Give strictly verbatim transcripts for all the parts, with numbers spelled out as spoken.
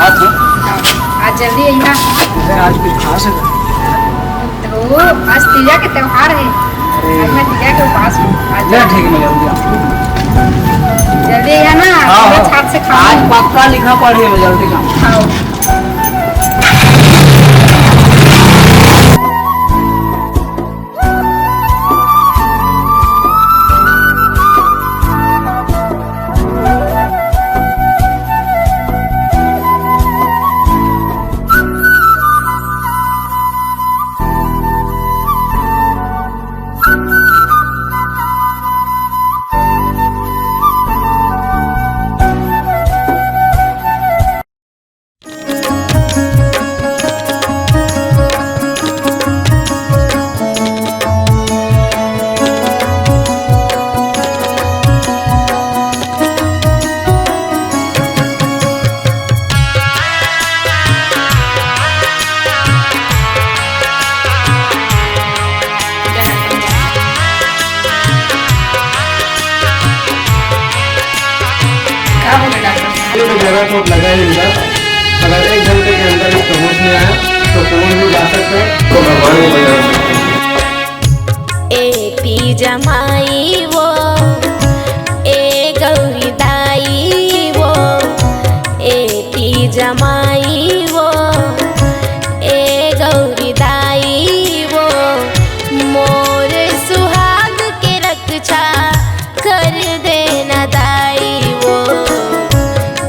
आज जल्दी आई ना। अगर आज कुछ खास है तो। आज तीजा के त्योहार है। अरे। आज मैं तीजा के उपास हूँ। आज ले, ठीक है, मैं जल्दी आऊँ। जल्दी है ना, हाँ, हाँ। छाप से खाओ। आज पक्का लिखा पढ़ी है, मैं जल्दी जाऊँ। खाओ। ये तो गहरा चोट लगा है इनका। अगर एक घंटे के अंदर इसका होश नहीं आया तो फोन भी जा सकता है। तो भगवान भी बचा सकते हैं। ए तीजा माई वो, ए गौरी दाई वो, ए तीजा माई वो, ए गौरी दाई वो, मोर सुहाग के रक्षा कर देना दाई वो,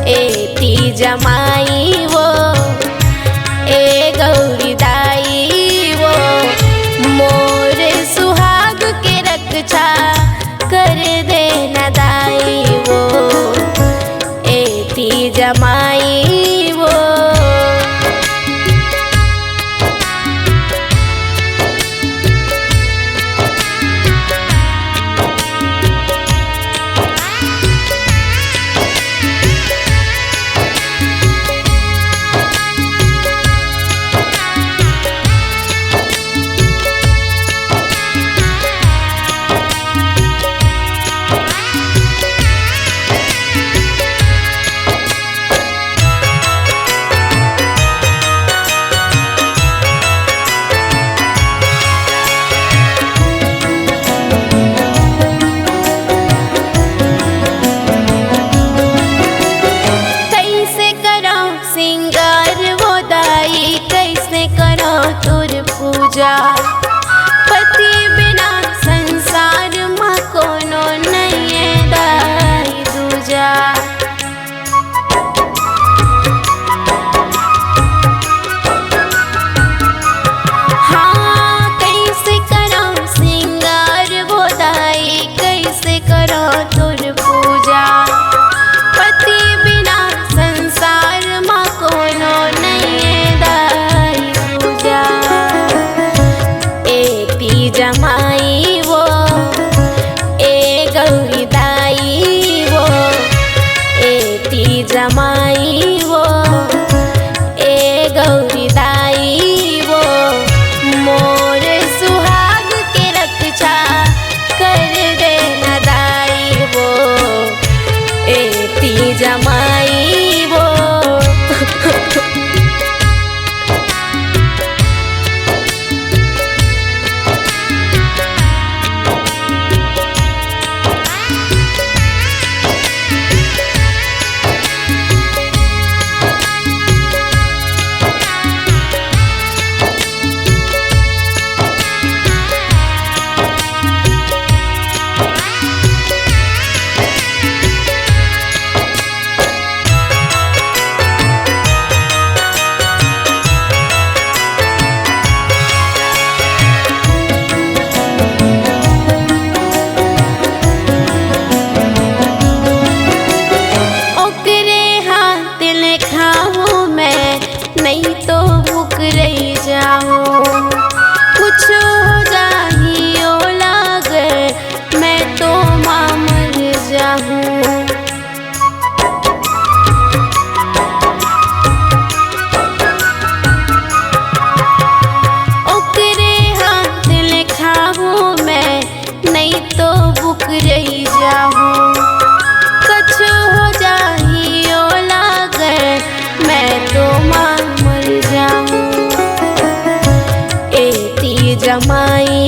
ए तीजा माई वो, ए गौरी दाई वो, मोर सुहाग के रक्षा कर देना दाई वो, ए तीजा माई वो। कैसे करो सिंगार वो दाई, कैसे करो तोर पूजा। पति बिना संसार म कोनो नइये दाई दूजा। हाँ, कैसे करो सिंगार वो दाई, कैसे करो तोर पूजा। पति बिना संसार म कोनो नइये दाई दूजा। ए तीजा माई वो, ए गौरी दाई वो, ए तीजा माई वो, ए गौरी दाई वो, मोर सुहाग के रक्षा कर देना दाई वो, ए तीजा माई वो। माई